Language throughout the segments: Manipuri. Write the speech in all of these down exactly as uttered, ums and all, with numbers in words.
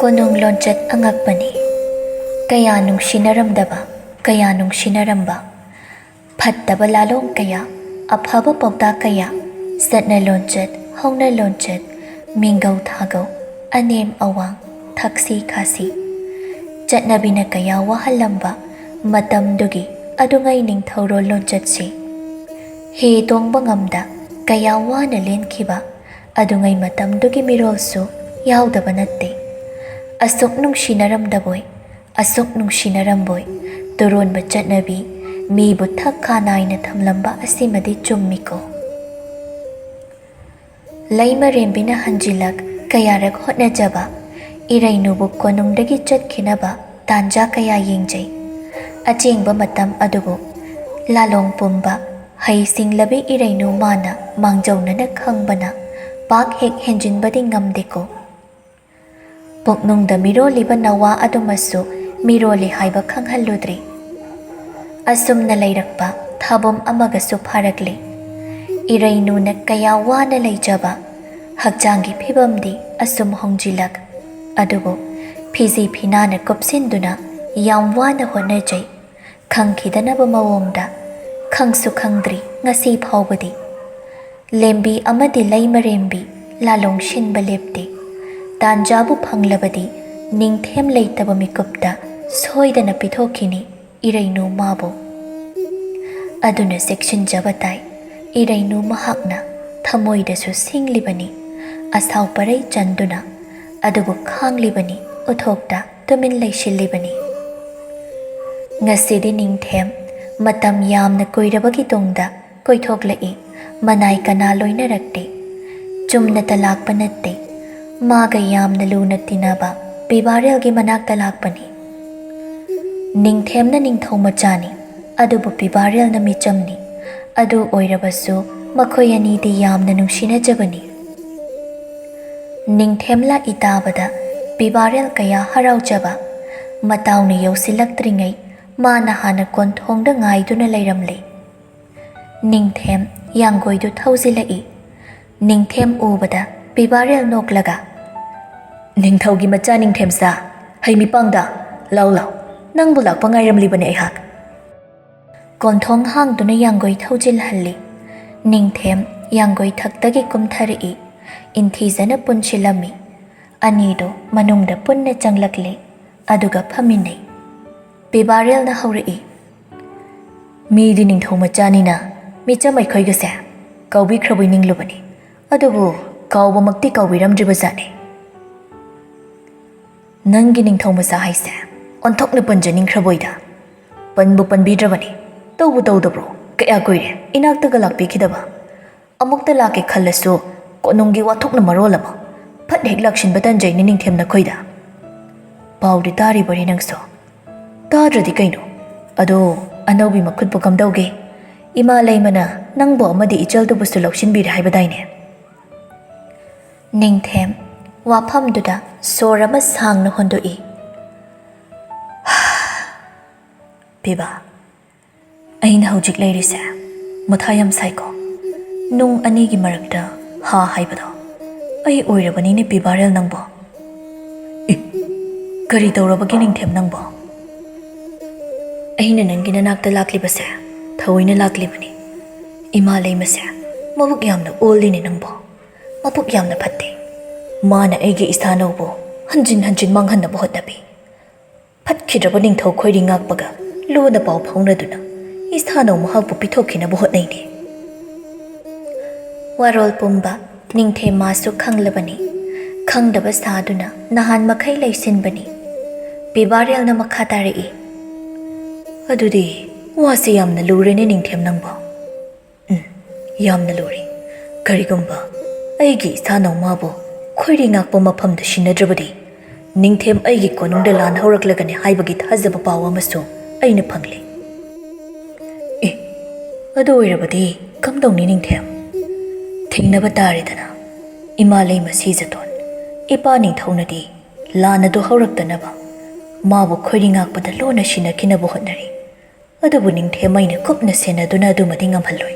ꯀꯣꯅꯨꯡ ꯂꯣꯟꯆꯠ ꯑꯉꯛꯄꯅꯤ꯫ ꯀꯌꯥ ꯅꯨꯡꯁꯤꯅꯔꯝꯗꯕ, ꯀꯌꯥ ꯅꯨꯡꯁꯤꯅꯔꯝꯕ꯫ ꯐꯠꯇꯕ ꯂꯥꯂꯣꯡ ꯀꯌꯥ, ꯑꯐꯕ ꯄꯥꯎꯇꯥꯛ ꯀꯌꯥ, ꯆꯠꯅ ꯂꯣꯟꯆꯠ, ꯍꯧꯅ ꯂꯣꯟꯆꯠ, ꯃꯤꯡꯒꯧ ꯊꯥꯒꯧ, ꯑꯅꯦꯝ ꯑꯋꯥꯡ, ꯊꯛꯁꯤ ꯈꯥꯁꯤ꯫ ꯆꯠꯅꯕꯤꯅ ꯀꯌꯥ ꯋꯥꯍꯜꯂꯝꯕ ꯃꯇꯝꯗꯨꯒꯤ ꯑꯗꯨꯉꯩ ꯅꯤꯡꯊꯧꯔꯣꯜ ꯂꯣꯟꯆꯠꯁꯤ ꯍꯤ ꯇꯣꯡꯕ ꯉꯝꯗ ꯀꯌꯥ ꯋꯥꯅ ꯂꯦꯟꯈꯤꯕ ꯑꯗꯨꯉꯩ ꯃꯇꯝꯗꯨꯒꯤ ꯃꯤꯔꯣꯜꯁꯨ ꯌꯥꯎꯗꯕ ꯅꯠꯇꯦ꯫ ꯑꯁꯨꯛ ꯅꯨꯡꯁꯤꯅꯔꯝꯗꯕꯣꯏ, ꯑꯁꯨꯛ ꯅꯨꯡꯁꯤꯅꯔꯝꯕꯣꯏ, ꯇꯨꯔꯣꯟꯕ ꯆꯠꯅꯕꯤ ꯃꯤꯕꯨ ꯊꯛ ꯈꯥ ꯅꯥꯏꯅ ꯊꯝꯂꯝꯕ ꯑꯁꯤꯃꯗꯤ ꯆꯨꯝꯃꯤꯀꯣ꯫ ꯂꯩꯃꯔꯦꯝꯕꯤꯅ ꯍꯟꯖꯤꯜꯂꯛ ꯀꯌꯥꯔꯛ ꯍꯣꯠꯅꯖꯕ, ꯏꯔꯩꯅꯨꯕꯨ ꯀꯣꯅꯨꯡꯗꯒꯤ ꯆꯠꯈꯤꯅꯕ ꯇꯥꯟꯖꯥ ꯀꯌꯥ ꯌꯦꯡꯖꯩ꯫ ꯑꯆꯦꯡꯕ ꯃꯇꯝ ꯑꯗꯨꯕꯨ ꯂꯥꯂꯣꯡ ꯄꯨꯝꯕ ꯍꯩ ꯁꯤꯡꯂꯕꯤ ꯏꯔꯩꯅꯨ ꯃꯥꯅ ꯃꯥꯡꯖꯧꯅꯅ ꯈꯪꯕꯅ ꯄꯥꯛ ꯍꯦꯛ ꯍꯦꯟꯖꯤꯟꯕꯗꯤ ꯉꯝꯗꯦꯀꯣ꯫ ꯄꯨꯛꯅꯨꯡꯗ ꯃꯤꯔꯣꯜꯂꯤꯕ ꯅꯋꯥ ꯑꯗꯨꯃꯁꯨ ꯃꯤꯔꯣꯜꯂꯤ ꯍꯥꯏꯕ ꯈꯪꯍꯜꯂꯨꯗ꯭ꯔꯤ꯫ ꯑꯁꯨꯝꯅ ꯂꯩꯔꯛꯄ ꯊꯥꯕꯨꯝ ꯑꯃꯒꯁꯨ ꯐꯥꯔꯛꯂꯤ꯫ ꯏꯔꯩꯅꯨꯅ ꯀꯌꯥ ꯋꯥꯅ ꯂꯩꯖꯕ ꯍꯛꯆꯥꯡꯒꯤ ꯐꯤꯕꯝꯗꯤ ꯑꯁꯨꯝ ꯍꯣꯡꯖꯤꯜꯂꯛ꯫ ꯑꯗꯨꯕꯨ ꯐꯤꯖꯤ ꯐꯤꯅꯥꯅ ꯀꯨꯞꯁꯤꯟꯗꯨꯅ ꯌꯥꯝ ꯋꯥꯅ ꯍꯣꯠꯅꯖꯩ꯫ ꯈꯪꯈꯤꯗꯅꯕ ꯃꯑꯣꯡꯗ ꯈꯪꯁꯨ ꯈꯪꯗ꯭ꯔꯤ ꯉꯁꯤ ꯐꯥꯎꯕꯗꯤ꯫ ꯂꯦꯝꯕꯤ ꯑꯃꯗꯤ ꯂꯩꯃꯔꯦꯝꯕꯤ ꯂꯥꯂꯣꯡ ꯁꯤꯟꯕ ꯂꯦꯞꯇꯦ꯫ ꯇꯥꯟꯖꯥꯕꯨ ꯐꯪꯂꯕꯗꯤ ꯅꯤꯡꯊꯦꯝ ꯂꯩꯇꯕ ꯃꯤꯀꯨꯞꯇ ꯁꯣꯏꯗꯅ ꯄꯤꯊꯣꯛꯈꯤꯅꯤ ꯏꯔꯩꯅꯨ ꯃꯥꯕꯨ꯫ ꯑꯗꯨꯅ ꯆꯦꯛꯁꯤꯟꯖꯕ ꯇꯥꯏ꯫ ꯏꯔꯩꯅꯨ ꯃꯍꯥꯛꯅ ꯊꯃꯣꯏꯗꯁꯨ ꯁꯤꯡꯂꯤꯕꯅꯤ꯫ ꯑꯁꯥꯎ ꯄꯔꯩ ꯆꯟꯗꯨꯅ ꯑꯗꯨꯕꯨ ꯈꯥꯡꯂꯤꯕꯅꯤ, ꯎꯊꯣꯛꯇ ꯇꯨꯃꯤꯟ ꯂꯩꯁꯤꯜꯂꯤꯕꯅꯤ꯫ ꯉꯁꯤꯗꯤ ꯅꯤꯡꯊꯦꯝ ꯃꯇꯝ ꯌꯥꯝꯅ ꯀꯨꯏꯔꯕꯒꯤ ꯇꯨꯡꯗ ꯀꯣꯏꯊꯣꯛꯂꯛꯏ꯫ ꯃꯅꯥꯏ ꯀꯅꯥ ꯂꯣꯏꯅꯔꯛꯇꯦ꯫ ꯆꯨꯝꯅꯇ ꯂꯥꯛꯄ ꯅꯠꯇꯦ꯫ ꯃꯥꯒ ꯌꯥꯝꯅ ꯂꯨꯅ ꯇꯤꯟꯅꯕ ꯄꯤꯕꯥꯔꯦꯜꯒꯤ ꯃꯅꯥꯛꯇ ꯂꯥꯛꯄꯅꯤ꯫ ꯅꯤꯡꯊꯦꯝꯅ ꯅꯤꯡꯊꯧ ꯃꯆꯥꯅꯤ, ꯑꯗꯨꯕꯨ ꯄꯤꯕꯥꯔꯦꯜꯅ ꯃꯤꯆꯝꯅꯤ꯫ ꯑꯗꯨ ꯑꯣꯏꯔꯕꯁꯨ ꯃꯈꯣꯏ ꯑꯅꯤꯗꯤ ꯌꯥꯝꯅ ꯅꯨꯡꯁꯤꯅꯖꯕꯅꯤ꯫ ꯅꯤꯡꯊꯦꯝ ꯂꯥꯛꯏ ꯇꯥꯕꯗ ꯄꯤꯕꯥꯔꯦꯜ ꯀꯌꯥ ꯍꯔꯥꯎꯖꯕ꯫ ꯃꯇꯥꯎꯅ ꯌꯧꯁꯤꯜꯂꯛꯇ꯭ꯔꯤꯉꯩ ꯃꯥꯅ ꯍꯥꯟꯅ ꯀꯣꯟꯊꯣꯡꯗ ꯉꯥꯏꯗꯨꯅ ꯂꯩꯔꯝꯂꯦ꯫ ꯅꯤꯡꯊꯦꯝ ꯌꯥꯡꯒꯣꯏꯗꯨ ꯊꯧꯖꯤꯜꯂꯛꯏ꯫ ꯅꯤꯡꯊꯦꯝ ꯎꯕꯗ ꯄꯤꯕꯥꯔꯦꯜ ꯅꯣꯛꯂꯒ, "ꯅꯤꯡꯊꯧꯒꯤ ꯃꯆꯥ ꯅꯤꯡꯊꯦꯝꯆꯥ, ꯍꯩꯃꯤꯄꯥꯡꯗ, ꯂꯥꯎ ꯂꯥꯎ, ꯅꯪꯕꯨ ꯂꯥꯛꯄ ꯉꯥꯏꯔꯝꯂꯤꯕꯅꯦ ꯑꯩꯍꯥꯛ꯫" ꯀꯣꯟꯊꯣꯡ ꯍꯥꯡꯗꯨꯅ ꯌꯥꯡꯒꯣꯏ ꯊꯧꯖꯤꯜꯍꯜꯂꯤ꯫ ꯅꯤꯡꯊꯦꯝ ꯌꯥꯡꯒꯣꯏ ꯊꯛꯇꯒꯤ ꯀꯨꯝꯊꯔꯛꯏ꯫ ꯏꯟꯊꯤꯖꯅ ꯄꯨꯟꯁꯤꯜꯂꯝꯃꯤ꯫ ꯑꯅꯤꯗꯨ ꯃꯅꯨꯡꯗ ꯄꯨꯟꯅ ꯆꯪꯂꯛꯂꯤ꯫ ꯑꯗꯨꯒ ꯐꯝꯃꯤꯟꯅꯩ꯫ ꯄꯤꯕꯥꯔꯦꯜꯅ ꯍꯧꯔꯛꯏ, "ꯃꯤꯗꯤ ꯅꯤꯡꯊꯧ ꯃꯆꯥꯅꯤꯅ ꯃꯤꯆꯝ ꯑꯩꯈꯣꯏꯒꯁꯦ ꯀꯥꯎꯕꯤꯈ꯭ꯔꯕꯣꯏ ꯅꯤꯡꯂꯨꯕꯅꯤ꯫ ꯑꯗꯨꯕꯨ ꯀꯥꯎꯕꯃꯛꯇꯤ ꯀꯥꯎꯕꯤꯔꯝꯗ꯭ꯔꯤꯕ ꯖꯥꯠꯅꯤ꯫" "ꯅꯪꯒꯤ ꯅꯤꯡꯊꯧ ꯃꯆꯥ ꯍꯥꯏꯁꯦ ꯑꯣꯟꯊꯣꯛꯅ ꯄꯟꯖꯅꯤꯡꯈ꯭ꯔꯕꯣꯏꯗ꯫ ꯄꯟꯕꯨ ꯄꯟꯕꯤꯗ꯭ꯔꯕꯅꯤ꯫ ꯇꯧꯕꯨ ꯇꯧꯗꯕ꯭ꯔꯣ? ꯀꯌꯥ ꯀꯨꯏꯔꯦ ꯏꯅꯥꯛꯇꯒ ꯂꯥꯛꯄꯤꯈꯤꯗꯕ꯫ ꯑꯃꯨꯛꯇ ꯂꯥꯛꯀꯦ ꯈꯜꯂꯁꯨ ꯀꯣꯅꯨꯡꯒꯤ ꯋꯥꯊꯣꯛꯅ ꯃꯔꯣꯜ ꯑꯃ꯫ ꯐꯠ ꯍꯦꯛ ꯂꯥꯛꯁꯤꯟꯕ ꯇꯟꯖꯩꯅꯦ ꯅꯤꯡꯊꯦꯝ ꯅꯈꯣꯏꯗ꯫" "ꯄꯥꯎꯗꯤ ꯇꯥꯔꯤꯕꯅꯤ ꯅꯪꯁꯨ꯫" "ꯇꯥꯗ꯭ꯔꯗꯤ ꯀꯩꯅꯣ? ꯑꯗꯣ ꯑꯅꯧꯕꯤ ꯃꯈꯨꯠꯄꯨ ꯀꯝꯗꯧꯒꯦ? ꯏꯃꯥ ꯂꯩꯃꯅ ꯅꯪꯕꯨ ꯑꯃꯗꯤ ꯏꯆꯜꯗꯨꯕꯨꯁꯨ ꯂꯧꯁꯤꯟꯕꯤꯔꯦ ꯍꯥꯏꯕꯗꯥꯏꯅꯦ?" ꯅꯤꯡꯊꯦꯝ ꯋꯥꯐꯝꯗꯨꯗ ꯁꯣꯔ ꯑꯃ ꯁꯥꯡꯅ ꯍꯣꯟꯗꯣꯛꯏ꯫ "ꯄꯤꯕꯥ, ꯑꯩꯅ ꯍꯧꯖꯤꯛ ꯂꯩꯔꯤꯁꯦ ꯃꯊꯥ ꯌꯥꯝ ꯁꯥꯏꯀꯣ꯫ ꯅꯨꯡ ꯑꯅꯤꯒꯤ ꯃꯔꯛꯇ ꯍꯥ ꯍꯥꯏꯕꯗꯣ ꯑꯩ ꯑꯣꯏꯔꯕꯅꯤꯅꯦ ꯄꯤꯕꯥꯔꯦꯜ ꯅꯪꯕꯣ꯫" "ꯑꯦ, ꯀꯔꯤ ꯇꯧꯔꯕꯒꯦ ꯅꯤꯡꯊꯦꯝ ꯅꯪꯕꯣ?" "ꯑꯩꯅ ꯅꯪꯒꯤ ꯅꯅꯥꯛꯇ ꯂꯥꯛꯂꯤꯕꯁꯦ ꯊꯑꯣꯏꯅ ꯂꯥꯛꯂꯤꯕꯅꯤ꯫ ꯏꯃꯥ ꯂꯩꯃꯁꯦ ꯃꯕꯨꯛ ꯌꯥꯝꯅ ꯑꯣꯜꯂꯤꯅꯦ ꯅꯪꯕꯣ꯫ ꯃꯕꯨꯛ ꯌꯥꯝꯅ ꯐꯠꯇꯦ꯫ ꯃꯥꯅ ꯑꯩꯒꯤ ꯏꯁꯥꯅꯧꯕꯨ ꯍꯟꯖꯤꯟ ꯍꯟꯖꯤꯟ ꯃꯥꯡꯍꯟꯅꯕ ꯍꯣꯠꯅꯕꯤ꯫ ꯐꯠꯈꯤꯗ꯭ꯔꯕ ꯅꯤꯡꯊꯧ ꯈꯣꯏꯔꯤ ꯉꯥꯛꯄꯒ ꯂꯨꯅ ꯄꯥꯎ ꯐꯥꯎꯅꯗꯨꯅ ꯏꯁꯥꯅꯧ ꯃꯍꯥꯛꯄꯨ ꯄꯤꯊꯣꯛꯈꯤꯅꯕ ꯍꯣꯠꯅꯩꯅꯦ꯫" ꯋꯥꯔꯣꯜ ꯄꯨꯝꯕ ꯅꯤꯡꯊꯦꯝ ꯃꯥꯁꯨ ꯈꯪꯂꯕꯅꯤ꯫ ꯈꯪꯗꯕ ꯁꯥꯗꯨꯅ ꯅꯍꯥꯟ ꯃꯈꯩ ꯂꯩꯁꯤꯟꯕꯅꯤ꯫ ꯄꯤꯕꯥꯔꯦꯜꯅ ꯃꯈꯥ ꯇꯥꯔꯛꯏ, "ꯑꯗꯨꯗꯤ ꯋꯥꯁꯦ ꯌꯥꯝꯅ ꯂꯨꯔꯦꯅꯦ ꯅꯤꯡꯊꯦꯝ ꯅꯪꯕꯣ꯫" "ꯎꯝ, ꯌꯥꯝꯅ ꯂꯨꯔꯦ꯫ ꯀꯔꯤꯒꯨꯝꯕ ꯑꯩꯒꯤ ꯏꯁꯥꯅꯧ ꯃꯥꯕꯨ ꯈꯣꯏꯔꯤ ꯉꯥꯛꯄ ꯃꯐꯝꯗ ꯁꯤꯟꯅꯗ꯭ꯔꯕꯗꯤ ꯅꯤꯡꯊꯦꯝ ꯑꯩꯒꯤ ꯀꯣꯅꯨꯡꯗ ꯂꯥꯟ ꯍꯧꯔꯛꯂꯒꯅꯤ ꯍꯥꯏꯕꯒꯤ ꯊꯥꯖꯕ ꯄꯥꯎ ꯑꯃꯁꯨ ꯑꯩꯅ ꯐꯪꯂꯦ꯫" "ꯑꯦ, ꯑꯗꯨ ꯑꯣꯏꯔꯕꯗꯤ ꯀꯝꯗꯧꯅꯤ ꯅꯤꯡꯊꯦꯝ?" "ꯊꯦꯡꯅꯕ ꯇꯥꯔꯦꯗꯅ꯫ ꯏꯃꯥ ꯂꯩꯃ ꯁꯤꯖꯊꯣꯟ, ꯏꯄꯥ ꯅꯤꯡꯊꯧꯅꯗꯤ ꯂꯥꯟ ꯑꯗꯨ ꯍꯧꯔꯛꯇꯅꯕ ꯃꯥꯕꯨ ꯈꯣꯏꯔꯤ ꯉꯥꯛꯄꯗ ꯂꯣꯟꯅ ꯁꯤꯟꯅꯈꯤꯅꯕ ꯍꯣꯠꯅꯔꯤ꯫ ꯑꯗꯨꯕꯨ ꯅꯤꯡꯊꯦꯝ ꯑꯩꯅ ꯀꯨꯞꯅ ꯁꯦꯟꯅꯗꯨꯅ ꯑꯗꯨꯃꯗꯤ ꯉꯝꯍꯜꯂꯣꯏ꯫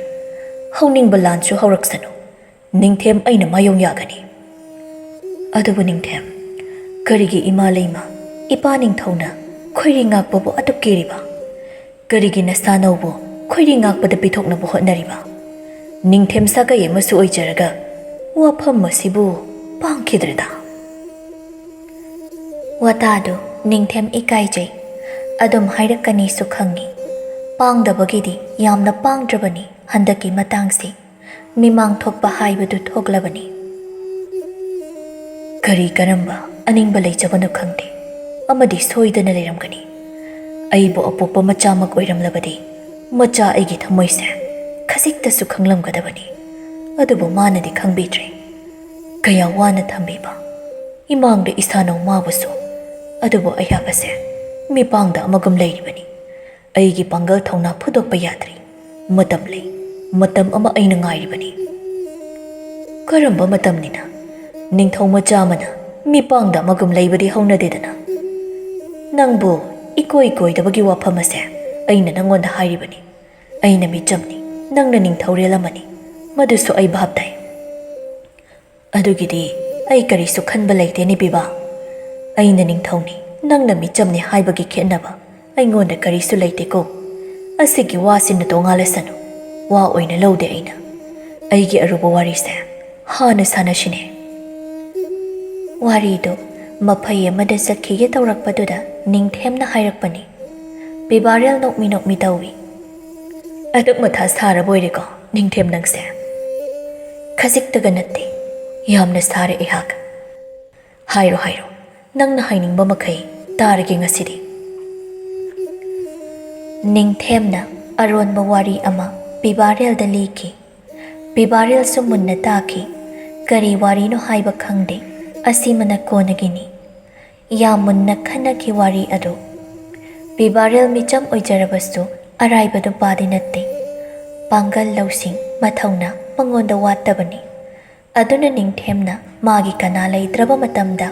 ꯍꯧꯅꯤꯡꯕ ꯂꯥꯟꯁꯨ ꯍꯧꯔꯛꯁꯅꯨ꯫ ꯅꯤꯡꯊꯦꯝ ꯑꯩꯅ ꯃꯥꯌꯣꯡ ꯌꯥꯒꯅꯤ꯫" "ꯑꯗꯨꯕꯨ ꯅꯤꯡꯊꯦꯝ, ꯀꯔꯤꯒꯤ ꯏꯃꯥ ꯂꯩꯃ, ꯏꯄꯥ ꯅꯤꯡꯊꯧꯅ ꯈꯣꯏꯔꯤ ꯉꯥꯛꯄꯕꯨ ꯑꯗꯨꯛ ꯀꯤꯔꯤꯕ? ꯀꯔꯤꯒꯤ ꯅꯁꯥꯅꯧꯕꯨ ꯈꯣꯏꯔꯤ ꯉꯥꯛꯄꯗ ꯄꯤꯊꯣꯛꯅꯕ ꯍꯣꯠꯅꯔꯤꯕ? ꯅꯤꯡꯊꯦꯝ ꯁꯥꯒꯩ ꯑꯃꯁꯨ ꯑꯣꯏꯖꯔꯒ ꯋꯥꯐꯝ ꯑꯁꯤꯕꯨ ꯄꯥꯡꯈꯤꯗ꯭ꯔꯗ? ꯋꯥꯇꯥꯗꯨ ꯅꯤꯡꯊꯦꯝ ꯏꯀꯥꯏꯖꯩ꯫ ꯑꯗꯨꯝ ꯍꯥꯏꯔꯛꯀꯅꯤꯁꯨ ꯈꯪꯏ꯫ ꯄꯥꯡꯗꯕꯒꯤꯗꯤ ꯌꯥꯝꯅ ꯄꯥꯡꯗ꯭ꯔꯕꯅꯤ ꯍꯟꯗꯛꯀꯤ ꯃꯇꯥꯡꯁꯤ꯫ ꯃꯤꯃꯥꯡ ꯊꯣꯛꯄ ꯍꯥꯏꯕꯗꯨ ꯊꯣꯛꯂꯕꯅꯤ꯫ ꯀꯔꯤ ꯀꯔꯝꯕ ꯑꯅꯤꯡꯕ ꯂꯩꯖꯕꯅꯣ ꯈꯪꯗꯦ, ꯑꯃꯗꯤ ꯁꯣꯏꯗꯅ ꯂꯩꯔꯝꯒꯅꯤ꯫ ꯑꯩꯕꯨ ꯑꯄꯣꯛꯄ ꯃꯆꯥꯃꯛ ꯑꯣꯏꯔꯝꯂꯕꯗꯤ ꯃꯆꯥ ꯑꯩꯒꯤ ꯊꯃꯣꯏꯁꯦ ꯈꯖꯤꯛꯇꯁꯨ ꯈꯪꯂꯝꯒꯗꯕꯅꯤ꯫ ꯑꯗꯨꯕꯨ ꯃꯥꯅꯗꯤ ꯈꯪꯕꯤꯗ꯭ꯔꯦ꯫ ꯀꯌꯥ ꯋꯥꯅ ꯊꯝꯕꯤꯕ ꯏꯃꯥꯡꯗ ꯏꯁꯥꯅꯧ ꯃꯥꯕꯨꯁꯨ꯫ ꯑꯗꯨꯕꯨ ꯑꯩꯍꯥꯛ ꯑꯁꯦ ꯃꯤꯄꯥꯡꯗ ꯑꯃꯒꯨꯝ ꯂꯩꯔꯤꯕꯅꯤ꯫ ꯑꯩꯒꯤ ꯄꯥꯡꯒꯜ ꯊꯧꯅꯥ ꯐꯨꯗꯣꯛꯄ ꯌꯥꯗ꯭ꯔꯤ꯫ ꯃꯇꯝ ꯂꯩ, ꯃꯇꯝ ꯑꯃ ꯑꯩꯅ ꯉꯥꯏꯔꯤꯕꯅꯤ꯫ ꯀꯔꯝꯕ ꯃꯇꯝꯅꯤꯅ? ꯅꯤꯡꯊꯧ ꯃꯆꯥ ꯑꯃꯅ ꯃꯤꯄꯥꯡꯗ ꯑꯃꯒꯨꯝ ꯂꯩꯕꯗꯤ ꯍꯧꯅꯗꯦꯗꯅ꯫ ꯅꯪꯕꯨ ꯏꯀꯣꯏ ꯀꯣꯏꯗꯕꯒꯤ ꯋꯥꯐꯝ ꯑꯁꯦ ꯑꯩꯅ ꯅꯪꯉꯣꯟꯗ ꯍꯥꯏꯔꯤꯕꯅꯤ꯫ ꯑꯩꯅ ꯃꯤꯆꯝꯅꯤ, ꯅꯪꯅ ꯅꯤꯡꯊꯧꯔꯦꯜ ꯑꯃꯅꯤ, ꯃꯗꯨꯁꯨ ꯑꯩ ꯚꯥꯞ ꯇꯥꯏ꯫ ꯑꯗꯨꯒꯤꯗꯤ ꯑꯩ ꯀꯔꯤꯁꯨ ꯈꯟꯕ ꯂꯩꯇꯦꯅꯦ ꯄꯤꯕꯥ꯫ ꯑꯩꯅ ꯅꯤꯡꯊꯧꯅꯤ, ꯅꯪꯅ ꯃꯤꯆꯝꯅꯤ ꯍꯥꯏꯕꯒꯤ ꯈꯦꯠꯅꯕ ꯑꯩꯉꯣꯟꯗ ꯀꯔꯤꯁꯨ ꯂꯩꯇꯦꯀꯣ꯫ ꯑꯁꯤꯒꯤ ꯋꯥꯁꯤꯅ ꯇꯣꯉꯥꯜꯂꯁꯅꯨ, ꯋꯥ ꯑꯣꯏꯅ ꯂꯧꯗꯦ ꯑꯩꯅ꯫ ꯑꯩꯒꯤ ꯑꯔꯨꯕ ꯋꯥꯔꯤꯁꯦ ꯍꯥꯟꯅ ꯁꯥꯟꯅꯁꯤꯅꯦ꯫ ꯋꯥꯔꯤꯗꯨ ꯃꯐꯩ ꯑꯃꯗ ꯆꯠꯈꯤꯒꯦ ꯇꯧꯔꯛꯄꯗꯨꯗ ꯅꯤꯡꯊꯦꯝꯅ ꯍꯥꯏꯔꯛꯄꯅꯤ꯫ ꯄꯤꯕꯥꯔꯦꯜ ꯅꯣꯛꯃꯤ ꯅꯣꯛꯃꯤ ꯇꯧꯏ꯫ ꯑꯗꯨꯛ ꯃꯊꯥ ꯁꯥꯔꯕ ꯑꯣꯏꯔꯦꯀꯣ ꯅꯤꯡꯊꯦꯝ ꯅꯪꯁꯦ? ꯈꯖꯤꯛꯇꯒ ꯅꯠꯇꯦ, ꯌꯥꯝꯅ ꯁꯥꯔꯦ ꯑꯩꯍꯥꯛ꯫ ꯍꯥꯏꯔꯣ, ꯍꯥꯏꯔꯣ, ꯅꯪꯅ ꯍꯥꯏꯅꯤꯡꯕ ꯃꯈꯩ ꯇꯥꯔꯒꯦ ꯉꯁꯤꯗꯤ꯫ ꯅꯤꯡꯊꯦꯝꯅ ꯑꯔꯣꯟꯕ ꯋꯥꯔꯤ ꯑꯃ ꯄꯤꯕꯥꯔꯦꯜꯗ ꯂꯤꯈꯤ꯫ ꯄꯤꯕꯥꯔꯦꯜꯁꯨ ꯃꯨꯟꯅ ꯇꯥꯈꯤ꯫ ꯀꯔꯤ ꯋꯥꯔꯤꯅꯣ ꯍꯥꯏꯕ ꯈꯪꯗꯦ, ꯑꯁꯤꯃꯅ ꯀꯣꯟꯅꯒꯤꯅꯤ꯫ ꯌꯥꯝ ꯃꯨꯟꯅ ꯈꯟꯅꯈꯤ ꯋꯥꯔꯤ ꯑꯗꯨ꯫ ꯄꯤꯕꯥꯔꯦꯜ ꯃꯤꯆꯝ ꯑꯣꯏꯖꯔꯕꯁꯨ ꯑꯔꯥꯏꯕ ꯅꯨꯄꯥꯗꯤ ꯅꯠꯇꯦ꯫ ꯄꯥꯡꯒꯜ ꯂꯧꯁꯤꯡ ꯃꯊꯧꯅꯥ ꯃꯉꯣꯟꯗ ꯋꯥꯠꯇꯕꯅꯤ꯫ ꯑꯗꯨꯅ ꯅꯤꯡꯊꯦꯝꯅ ꯃꯥꯒꯤ ꯀꯅꯥ ꯂꯩꯇ꯭ꯔꯕ ꯃꯇꯝꯗ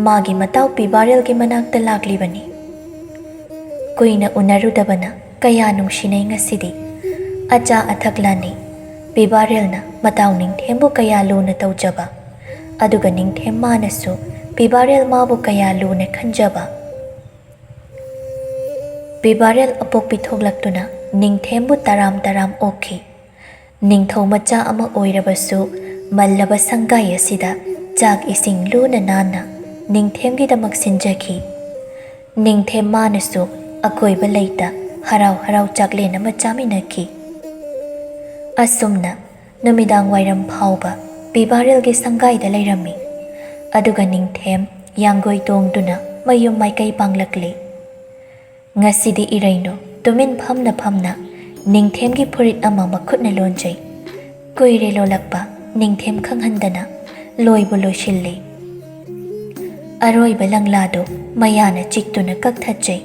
ꯃꯥꯒꯤ ꯃꯇꯥꯎ ꯄꯤꯕꯥꯔꯦꯜꯒꯤ ꯃꯅꯥꯛꯇ ꯂꯥꯛꯂꯤꯕꯅꯤ꯫ ꯀꯨꯏꯅ ꯎꯅꯔꯨꯗꯕꯅ ꯀꯌꯥ ꯅꯨꯡꯁꯤꯅꯩ ꯉꯁꯤꯗꯤ꯫ ꯑꯆꯥ ꯑꯊꯛ ꯂꯥꯟꯅꯩ꯫ ꯄꯤꯕꯥꯔꯦꯜꯅ ꯃꯇꯥꯎ ꯅꯤꯡꯊꯦꯝꯕꯨ ꯀꯌꯥ ꯂꯨꯅ ꯇꯧꯖꯕ꯫ ꯑꯗꯨꯒ ꯅꯤꯡꯊꯦꯝ ꯃꯥꯅꯁꯨ ꯄꯤꯕꯥꯔꯦꯜ ꯃꯥꯕꯨ ꯀꯌꯥ ꯂꯨꯅ ꯈꯟꯖꯕ꯫ ꯄꯤꯕꯥꯔꯦꯜ ꯑꯄꯣꯛꯄꯤ ꯊꯣꯛꯂꯛꯇꯨꯅ ꯅꯤꯡꯊꯦꯝꯕꯨ ꯇꯔꯥꯝ ꯇꯔꯥꯝ ꯑꯣꯛꯈꯤ꯫ ꯅꯤꯡꯊꯧ ꯃꯆꯥ ꯑꯃ ꯑꯣꯏꯔꯕꯁꯨ, ꯃꯜꯂꯕ ꯁꯪꯒꯥꯏ ꯑꯁꯤꯗ ꯆꯥꯛ ꯏꯁꯤꯡ ꯂꯨꯅ ꯅꯥꯟꯅ ꯅꯤꯡꯊꯦꯝꯒꯤꯗꯃꯛ ꯁꯤꯟꯖꯈꯤ꯫ ꯅꯤꯡꯊꯦꯝ ꯃꯥꯅꯁꯨ ꯑꯀꯣꯏꯕ ꯂꯩꯇ ꯍꯔꯥꯎ ꯍꯔꯥꯎ ꯆꯥꯛꯂꯦꯟ ꯑꯃ ꯆꯥꯃꯤꯟꯅꯈꯤ꯫ ꯑꯁꯨꯝꯅ ꯅꯨꯃꯤꯗꯥꯡ ꯋꯥꯏꯔꯝ ꯐꯥꯎꯕ ꯄꯤꯕꯥꯔꯦꯜꯒꯤ ꯁꯪꯒꯥꯏꯗ ꯂꯩꯔꯝꯃꯤ꯫ ꯑꯗꯨꯒ ꯅꯤꯡꯊꯦꯝ ꯌꯥꯡꯒꯣꯏ ꯇꯣꯡꯗꯨꯅ ꯃꯌꯨꯝ ꯃꯥꯏꯀꯩ ꯄꯥꯡꯂꯛꯂꯤ꯫ ꯉꯁꯤꯗꯤ ꯏꯔꯩꯅꯨ ꯇꯨꯃꯤꯟ ꯐꯝꯅ ꯐꯝꯅ ꯅꯤꯡꯊꯦꯝꯒꯤ ꯐꯨꯔꯤꯠ ꯑꯃ ꯃꯈꯨꯠꯅ ꯂꯣꯟꯖꯩ꯫ ꯀꯨꯏꯔꯦ ꯂꯣꯜꯂꯛꯄ, ꯅꯤꯡꯊꯦꯝ ꯈꯪꯍꯟꯗꯅ ꯂꯣꯏꯕꯨ ꯂꯣꯏꯁꯤꯜꯂꯤ꯫ ꯑꯔꯣꯏꯕ ꯂꯪꯂꯥꯗꯨ ꯃꯌꯥꯅ ꯆꯤꯛꯇꯨꯅ ꯀꯛꯊꯠꯆꯩ꯫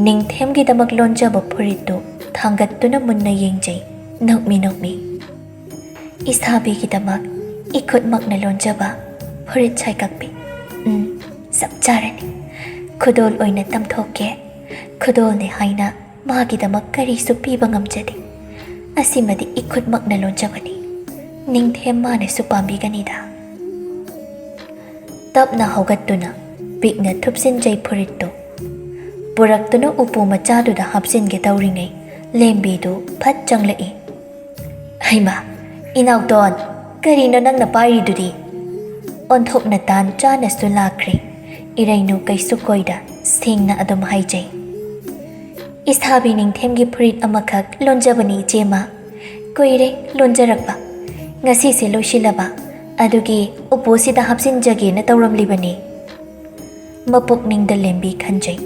ꯅꯤꯡꯊꯦꯝꯒꯤꯗꯃꯛ ꯂꯣꯟꯖꯕ ꯐꯨꯔꯤꯠꯇꯨ ꯊꯥꯡꯒꯠꯇꯨꯅ ꯃꯨꯟꯅ ꯌꯦꯡꯖꯩ, ꯅꯣꯛꯃꯤ ꯅꯣꯛꯃꯤ꯫ "ꯏꯁꯥꯕꯤꯒꯤꯗꯃꯛ ꯏꯈꯨꯠꯃꯛꯅ ꯂꯣꯟꯖꯕ ꯐꯨꯔꯤꯠ ꯁꯥꯏꯀꯛꯄꯤ꯫ ꯎꯝ, ꯆꯞ ꯆꯥꯔꯅꯤ꯫ ꯈꯨꯗꯣꯜ ꯑꯣꯏꯅ ꯇꯝꯊꯣꯛꯀꯦ꯫ ꯈꯨꯗꯣꯜꯅꯤ ꯍꯥꯏꯅ ꯃꯥꯒꯤꯗꯃꯛ ꯀꯔꯤꯁꯨ ꯄꯤꯕ ꯉꯝꯖꯗꯦ꯫ ꯑꯁꯤꯃꯗꯤ ꯏꯈꯨꯠꯃꯛꯅ ꯂꯣꯟꯖꯕꯅꯤ꯫ ꯅꯤꯡꯊꯦꯝ ꯃꯥꯅꯁꯨ ꯄꯥꯝꯕꯤꯒꯅꯤꯗ꯫" ꯇꯞꯅ ꯍꯧꯒꯠꯇꯨꯅ ꯄꯤꯛꯅ ꯊꯨꯞꯆꯤꯟꯖꯩ ꯐꯨꯔꯤꯠꯇꯨ꯫ ꯄꯨꯔꯛꯇꯨꯅ ꯎꯄꯨ ꯃꯆꯥꯗꯨꯗ ꯍꯥꯞꯆꯤꯟꯒꯦ ꯇꯧꯔꯤꯉꯩ, ꯂꯦꯝꯕꯤꯗꯨ ꯐꯠ ꯆꯪꯂꯛꯏ꯫ "ꯍꯩꯃꯥ, ꯏꯅꯥꯎꯇꯣꯟ, ꯀꯔꯤꯅꯣ ꯅꯪꯅ ꯄꯥꯏꯔꯤꯗꯨꯗꯤ?" ꯑꯣꯟꯊꯣꯛꯅ ꯇꯥꯟ ꯆꯥꯅꯁꯨ ꯂꯥꯛꯈ꯭ꯔꯦ꯫ ꯏꯔꯩꯅꯨ ꯀꯩꯁꯨ ꯀꯣꯏꯗ ꯁꯦꯡꯅ ꯑꯗꯨꯝ ꯍꯥꯏꯖꯩ꯫ "ꯏꯁꯥꯕꯤ ꯅꯤꯡꯊꯦꯝꯒꯤ ꯐꯨꯔꯤꯠ ꯑꯃꯈꯛ ꯂꯣꯟꯖꯕꯅꯤ, ꯏꯆꯦꯃ꯫ ꯀꯨꯏꯔꯦ ꯂꯣꯟꯖꯔꯛꯄ꯫ ꯉꯁꯤꯁꯦ ꯂꯣꯏꯁꯤꯜꯂꯕ, ꯑꯗꯨꯒꯤ ꯎꯄꯨꯁꯤꯗ ꯍꯥꯞꯆꯤꯟꯖꯒꯦꯅ ꯇꯧꯔꯝꯂꯤꯕꯅꯤ꯫" ꯃꯄꯨꯛꯅꯤꯡꯗ ꯂꯦꯝꯕꯤ ꯈꯟꯖꯩ꯫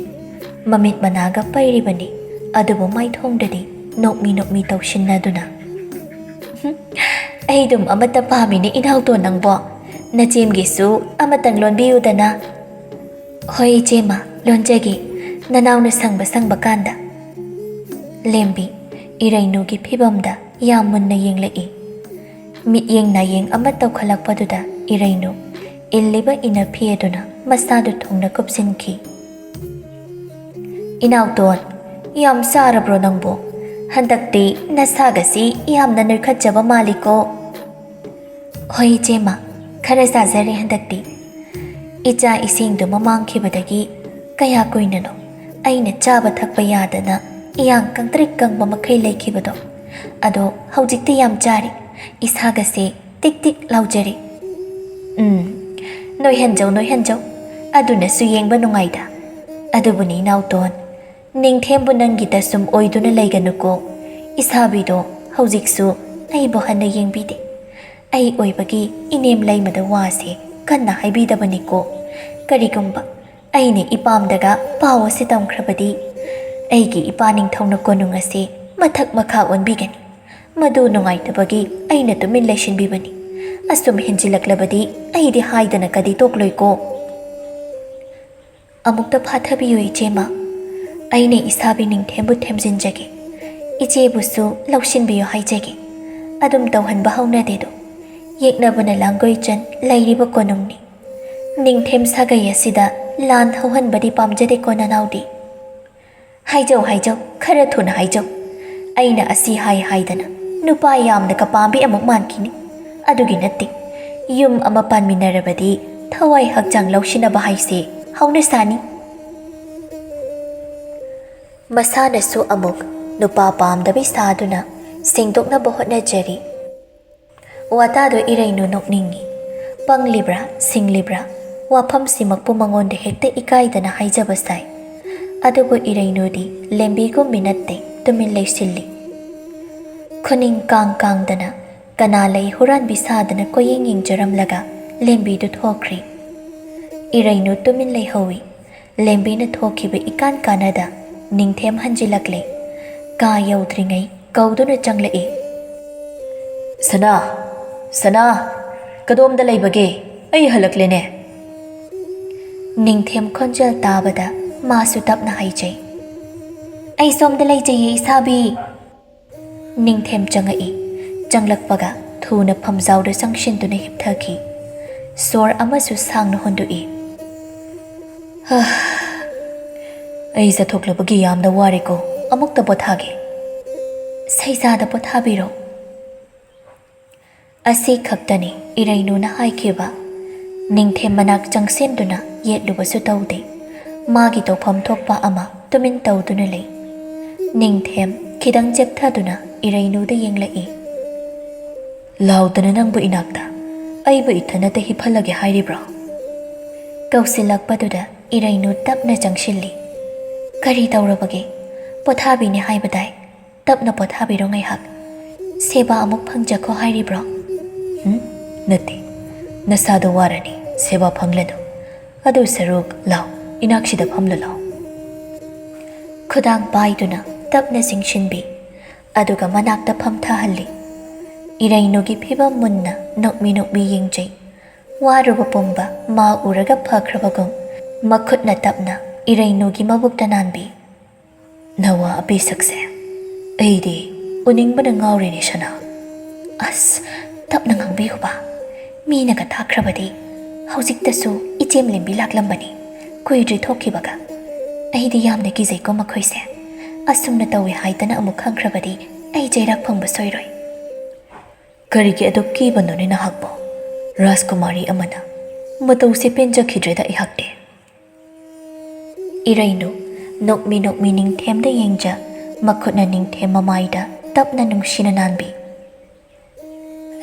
ꯃꯃꯤꯠ ꯃꯅꯥꯒ ꯄꯩꯔꯤꯕꯅꯤ, ꯑꯗꯨꯕꯨ ꯃꯥꯏꯊꯣꯡꯗꯗꯤ ꯅꯣꯛꯃꯤ ꯅꯣꯛꯃꯤ ꯇꯧꯁꯤꯟꯅꯗꯨꯅ꯫ "ꯍꯨꯝ, ꯑꯩꯗꯨꯝ ꯑꯃꯠꯇ ꯄꯥꯝꯃꯤꯅꯦ ꯏꯅꯥꯎꯇꯣꯟ ꯅꯪꯕꯣ꯫ ꯅꯆꯦꯝꯒꯤꯁꯨ ꯑꯃꯇꯪ ꯂꯣꯟꯕꯤꯌꯨꯗꯅ꯫" "ꯍꯣꯏ ꯏꯆꯦꯃ, ꯂꯣꯟꯖꯒꯦ, ꯅꯅꯥꯎꯅ ꯁꯪꯕ ꯁꯪꯕ ꯀꯥꯟꯗ꯫" ꯂꯦꯝꯕꯤ ꯏꯔꯩꯅꯨꯒꯤ ꯐꯤꯕꯝꯗ ꯌꯥꯝ ꯃꯨꯟꯅ ꯌꯦꯡꯂꯛꯏ꯫ ꯃꯤꯠꯌꯦꯡ ꯅꯥꯌꯦꯡ ꯑꯃ ꯇꯧꯈꯠꯂꯛꯄꯗꯨꯗ ꯏꯔꯩꯅꯨ ꯏꯜꯂꯤꯕ ꯏꯅꯐꯤ ꯑꯗꯨꯅ ꯃꯁꯥꯗꯨ ꯊꯨꯡꯅ ꯀꯨꯞꯁꯤꯟꯈꯤ꯫ "ꯏꯅꯥꯎꯇꯣꯟ, ꯌꯥꯝ ꯆꯥꯔꯕ꯭ꯔꯣ ꯅꯪꯕꯨ? ꯍꯟꯗꯛꯇꯤ ꯅꯁꯥꯒꯁꯤ ꯌꯥꯝꯅ ꯅꯣꯏꯈꯠꯆꯕ ꯃꯥꯜꯂꯤꯀꯣ꯫" "ꯍꯣꯏ ꯏꯆꯦꯃ, ꯈꯔ ꯆꯥꯖꯔꯦ ꯍꯟꯗꯛꯇꯤ꯫" ꯏꯆꯥ ꯏꯁꯤꯡꯗꯨ ꯃꯃꯥꯡꯈꯤꯕꯗꯒꯤ ꯀꯌꯥ ꯀꯨꯏꯅꯅꯣ ꯑꯩꯅ ꯆꯥꯕ ꯊꯛꯄ ꯌꯥꯗꯅ ꯏꯌꯥꯡ ꯀꯪꯇ꯭ꯔꯤꯛ ꯀꯪꯕ ꯃꯈꯩ ꯂꯩꯈꯤꯕꯗꯣ꯫ ꯑꯗꯣ ꯍꯧꯖꯤꯛꯇꯤ ꯌꯥꯝ ꯆꯥꯔꯤ꯫ ꯏꯁꯥꯒꯁꯦ ꯇꯤꯛ ꯇꯤꯛ ꯂꯥꯎꯖꯔꯤ꯫ ꯎꯝ, ꯅꯣꯏꯍꯟꯖꯧ, ꯅꯣꯏꯍꯟꯖꯧ꯫ ꯑꯗꯨꯅꯁꯨ ꯌꯦꯡꯕ ꯅꯨꯡꯉꯥꯏꯗ꯫ ꯑꯗꯨꯕꯨꯅꯤ ꯏꯅꯥꯎꯇꯣꯟ, ꯅꯤꯡꯊꯦꯝꯕꯨ ꯅꯪꯒꯤꯗ ꯁꯨꯝ ꯑꯣꯏꯗꯨꯅ ꯂꯩꯒꯅꯨꯀꯣ꯫ ꯏꯁꯥꯕꯤꯗꯣ ꯍꯧꯖꯤꯛꯁꯨ ꯑꯩꯕꯨ ꯍꯟꯅ ꯌꯦꯡꯕꯤꯗꯦ꯫ ꯑꯩ ꯑꯣꯏꯕꯒꯤ ꯏꯅꯦꯝ ꯂꯩꯃꯗ ꯋꯥꯁꯦ ꯀꯟꯅ ꯍꯥꯏꯕꯤꯗꯕꯅꯤꯀꯣ꯫ ꯀꯔꯤꯒꯨꯝꯕ ꯑꯩꯅ ꯏꯄꯥꯝꯗꯒ ꯄꯥꯎ ꯑꯁꯤ ꯇꯝꯈ꯭ꯔꯕꯗꯤ, ꯑꯩꯒꯤ ꯏꯄꯥ ꯅꯤꯡꯊꯧꯅ ꯀꯣꯅꯨꯡ ꯑꯁꯤ ꯃꯊꯛ ꯃꯈꯥ ꯑꯣꯟꯕꯤꯒꯅꯤ꯫ ꯃꯗꯨ ꯅꯨꯡꯉꯥꯏꯇꯕꯒꯤ ꯑꯩꯅ ꯇꯨꯃꯤꯟ ꯂꯩꯁꯤꯟꯕꯤꯕꯅꯤ꯫ ꯑꯁꯨꯝ ꯍꯦꯟꯖꯤꯜꯂꯛꯂꯕꯗꯤ ꯑꯩꯗꯤ ꯍꯥꯏꯗꯅ ꯀꯗꯤ ꯇꯣꯛꯂꯣꯏꯀꯣ꯫ ꯑꯃꯨꯛꯇ ꯐꯥꯊꯕꯤꯌꯨ, ꯏꯆꯦꯃ꯫ ꯑꯩꯅ ꯏꯁꯥꯕꯤ ꯅꯤꯡꯊꯦꯝꯕꯨ ꯊꯦꯝꯖꯤꯟꯖꯒꯦ꯫ ꯏꯆꯦꯕꯨꯁꯨ ꯂꯧꯁꯤꯟꯕꯤꯌꯨ ꯍꯥꯏꯖꯒꯦ꯫ ꯑꯗꯨꯝ ꯇꯧꯍꯟꯕ ꯍꯧꯅꯗꯦꯗꯣ꯫ ꯌꯦꯛꯅꯕꯅ ꯂꯥꯡꯒꯣꯏꯆꯟ ꯂꯩꯔꯤꯕ ꯀꯣꯅꯨꯡꯅꯤ꯫ ꯅꯤꯡꯊꯦꯝ ꯁꯥꯒꯩ ꯑꯁꯤꯗ ꯂꯥꯟ ꯍꯧꯍꯟꯕꯗꯤ ꯄꯥꯝꯖꯗꯦꯀꯣ, ꯅꯅꯥꯎꯗꯤ꯫ ꯍꯥꯏꯖꯧ, ꯍꯥꯏꯖꯧ, ꯈꯔ ꯊꯨꯅ ꯍꯥꯏꯖꯧ꯫ ꯑꯩꯅ ꯑꯁꯤ ꯍꯥꯏ ꯍꯥꯏꯗꯅ ꯅꯨꯄꯥ ꯌꯥꯝꯅꯒ ꯄꯥꯝꯕꯤ ꯑꯃꯨꯛ ꯃꯥꯟꯈꯤꯅꯤ꯫ ꯑꯗꯨꯒꯤ ꯅꯠꯇꯦ, ꯌꯨꯝ ꯑꯃ ꯄꯥꯟꯃꯤꯟꯅꯔꯕꯗꯤ ꯊꯋꯥꯏ ꯍꯛꯆꯥꯡ ꯂꯧꯁꯤꯟꯅꯕ ꯍꯥꯏꯁꯦ ꯍꯧꯅꯁꯥꯅꯤ꯫ ꯃꯁꯥꯅꯁꯨ ꯑꯃꯨꯛ ꯅꯨꯄꯥ ꯄꯥꯝꯗꯕꯤ ꯁꯥꯗꯨꯅ ꯁꯦꯡꯗꯣꯛꯅꯕ ꯍꯣꯠꯅꯖꯔꯤ꯫ ꯋꯥꯇꯥꯗꯣ ꯏꯔꯩꯅꯨ ꯅꯣꯛꯅꯤꯡꯉꯤ꯫ ꯄꯪꯂꯤꯕ꯭ꯔꯥ, ꯁꯤꯡꯂꯤꯕ꯭ꯔꯥ, ꯋꯥꯐꯝꯁꯤꯃꯛꯄꯨ ꯃꯉꯣꯟꯗ ꯍꯦꯛꯇ ꯏꯀꯥꯏꯗꯅ ꯍꯥꯏꯖꯕ ꯁꯥꯏ꯫ ꯑꯗꯨꯕꯨ ꯏꯔꯩꯅꯨꯗꯤ ꯂꯦꯝꯕꯤꯒꯨꯝ ꯃꯤ ꯅꯠꯇꯦ, ꯇꯨꯃꯤꯟ ꯂꯩꯁꯤꯜꯂꯤ꯫ ꯈꯨꯅꯤꯡ ꯀꯥꯡ ꯀꯥꯡꯗꯅ ꯀꯅꯥ ꯂꯩ ꯍꯨꯔꯥꯟꯕꯤ ꯁꯥꯗꯅ ꯀꯣꯏꯌꯦꯡ ꯌꯦꯡꯖꯔꯝꯂꯒ ꯂꯦꯝꯕꯤꯗꯨ ꯊꯣꯛꯈ꯭ꯔꯦ꯫ ꯏꯔꯩꯅꯨ ꯇꯨꯃꯤꯟ ꯂꯩꯍꯧꯏ꯫ ꯂꯦꯝꯕꯤꯅ ꯊꯣꯛꯈꯤꯕ ꯏꯀꯥꯟ ꯀꯥꯟꯅꯗ ꯅꯤꯡꯊꯦꯝ ꯍꯟꯖꯤꯜꯂꯛꯂꯦ꯫ ꯀꯥ ꯌꯧꯗ꯭ꯔꯤꯉꯩ ꯀꯧꯗꯨꯅ ꯆꯪꯂꯛꯏ꯫ "ꯁꯅꯥ, ꯁꯅꯥ, ꯀꯗꯣꯝꯗ ꯂꯩꯕꯒꯦ? ꯑꯩ ꯍꯜꯂꯛꯂꯦꯅꯦ!" ꯅꯤꯡꯊꯦꯝ ꯈꯣꯟꯖꯦꯜ ꯇꯥꯕꯗ ꯃꯥꯁꯨ ꯇꯞꯅ ꯍꯥꯏꯖꯩ, "ꯑꯩ ꯁꯣꯝꯗ ꯂꯩꯖꯩꯌꯦ, ꯏꯁꯥꯕꯤ!" ꯅꯤꯡꯊꯦꯝ ꯆꯪꯉꯛꯏ꯫ ꯆꯪꯂꯛꯄꯒ ꯊꯨꯅ ꯐꯝꯖꯥꯎꯗ ꯆꯪꯁꯤꯟꯗꯨꯅ ꯍꯤꯞꯊꯈꯤ꯫ ꯁꯣꯔ ꯑꯃꯁꯨ ꯁꯥꯡꯅ ꯍꯣꯟꯗꯣꯛꯏ꯫ "ꯍꯥ, ꯑꯩ ꯆꯠꯊꯣꯛꯂꯕꯒꯤ ꯌꯥꯝꯅ ꯋꯥꯔꯦꯀꯣ, ꯑꯃꯨꯛꯇ ꯄꯣꯊꯥꯒꯦ꯫" "ꯁꯩꯖꯥꯗ ꯄꯣꯊꯥꯕꯤꯔꯣ꯫" ꯑꯁꯤ ꯈꯛꯇꯅꯤ ꯏꯔꯩꯅꯨꯅ ꯍꯥꯏꯈꯤꯕ꯫ ꯅꯤꯡꯊꯦꯝ ꯃꯅꯥꯛ ꯆꯪꯁꯤꯟꯗꯨꯅ ꯌꯦꯠꯂꯨꯕꯁꯨ ꯇꯧꯗꯦ꯫ ꯃꯥꯒꯤ ꯇꯧꯐꯝ ꯊꯣꯛꯄ ꯑꯃ ꯇꯨꯃꯤꯟ ꯇꯧꯗꯨꯅ ꯂꯩ꯫ ꯅꯤꯡꯊꯦꯝ ꯈꯤꯇꯪ ꯆꯦꯞꯊꯗꯨꯅ ꯏꯔꯩꯅꯨꯗ ꯌꯦꯡꯂꯛꯏ꯫ "ꯂꯥꯎꯗꯅ ꯅꯪꯕꯨ ꯏꯅꯥꯛꯇ, ꯑꯩꯕꯨ ꯏꯊꯟꯅꯇ ꯍꯤꯞꯍꯜꯂꯒꯦ ꯍꯥꯏꯔꯤꯕ꯭ꯔꯣ?" ꯀꯧꯁꯤꯜꯂꯛꯄꯗꯨꯗ ꯏꯔꯩꯅꯨ ꯇꯞꯅ ꯆꯪꯁꯤꯜꯂꯤ꯫ "ꯀꯔꯤ ꯇꯧꯔꯕꯒꯦ? ꯄꯣꯊꯥꯕꯤꯅꯦ ꯍꯥꯏꯕꯗꯥꯏ? ꯇꯞꯅ ꯄꯣꯊꯥꯕꯤꯔꯣ ꯉꯥꯏꯍꯥꯛ꯫ ꯁꯦꯕꯥ ꯑꯃꯨꯛ ꯐꯪꯖꯈꯣ ꯍꯥꯏꯔꯤꯕ꯭ꯔꯣ?" "ꯎꯝ, ꯅꯠꯇꯦ꯫ ꯅꯁꯥꯗꯣ ꯋꯥꯔꯅꯤ, ꯁꯦꯕꯥ ꯐꯪꯂꯅꯨ꯫ ꯑꯗꯨ ꯁꯔꯨꯛ ꯂꯥꯎ, ꯏꯅꯥꯛꯁꯤꯗ ꯐꯝꯂꯨ ꯂꯥꯎ꯫" ꯈꯨꯗꯥꯡ ꯄꯥꯏꯗꯨꯅ ꯇꯞꯅ ꯆꯤꯡꯁꯤꯟꯕꯤ, ꯑꯗꯨꯒ ꯃꯅꯥꯛꯇ ꯐꯝꯊꯍꯜꯂꯤ꯫ ꯏꯔꯩꯅꯨꯒꯤ ꯐꯤꯕꯝ ꯃꯨꯟꯅ ꯅꯣꯛꯃꯤ ꯅꯣꯛꯃꯤ ꯌꯦꯡꯖꯩ꯫ ꯋꯥꯔꯨꯕ ꯄꯨꯝꯕ ꯃꯥ ꯎꯔꯒ ꯐꯈ꯭ꯔꯕꯒꯨꯝ ꯃꯈꯨꯠꯅ ꯇꯞꯅ ꯏꯔꯩꯅꯨꯒꯤ ꯃꯕꯨꯛꯇ ꯅꯥꯟꯕꯤ꯫ "ꯅꯋꯥ ꯑꯄꯦꯁꯛꯁꯦ ꯑꯩꯗꯤ ꯎꯅꯤꯡꯕꯅ ꯉꯥꯎꯔꯦꯅꯦ ꯁꯅꯥ꯫" "ꯑꯁ, ꯇꯞꯅ ꯉꯥꯡꯕꯤꯌꯨꯕ꯫ ꯃꯤꯅꯒ ꯇꯥꯈ꯭ꯔꯕꯗꯤ꯫ ꯍꯧꯖꯤꯛꯇꯁꯨ ꯏꯆꯦꯝ ꯂꯦꯝꯕꯤ ꯂꯥꯛꯂꯝꯕꯅꯤ, ꯀꯨꯏꯗ꯭ꯔꯤ ꯊꯣꯛꯈꯤꯕꯒ꯫ ꯑꯩꯗꯤ ꯌꯥꯝꯅ ꯀꯤꯖꯩꯀꯣ ꯃꯈꯣꯏꯁꯦ꯫ ꯑꯁꯨꯝꯅ ꯇꯧꯏ ꯍꯥꯏꯗꯅ ꯑꯃꯨꯛ ꯈꯪꯈ꯭ꯔꯕꯗꯤ ꯑꯩ ꯆꯩꯔꯥꯛ ꯐꯪꯕ ꯁꯣꯏꯔꯣꯏ꯫" "ꯀꯔꯤꯒꯤ ꯑꯗꯨꯛ ꯀꯤꯕꯅꯣꯅꯦ ꯅꯍꯥꯛꯄꯣ? ꯔꯥꯖꯀꯨꯃꯥꯔꯤ ꯑꯃꯅ꯫ ꯃꯇꯧꯁꯦ ꯄꯦꯟꯖꯈꯤꯗ꯭ꯔꯦꯗ ꯑꯩꯍꯥꯛꯇꯤ꯫" ꯏꯔꯩꯅꯨ ꯅꯣꯛꯃꯤ ꯅꯣꯛꯃꯤ ꯅꯤꯡꯊꯦꯝꯗ ꯌꯦꯡꯖ, ꯃꯈꯨꯠꯅ ꯅꯤꯡꯊꯦꯝ ꯃꯃꯥꯏꯗ ꯇꯞꯅ ꯅꯨꯡꯁꯤꯅ ꯅꯥꯟꯕꯤ꯫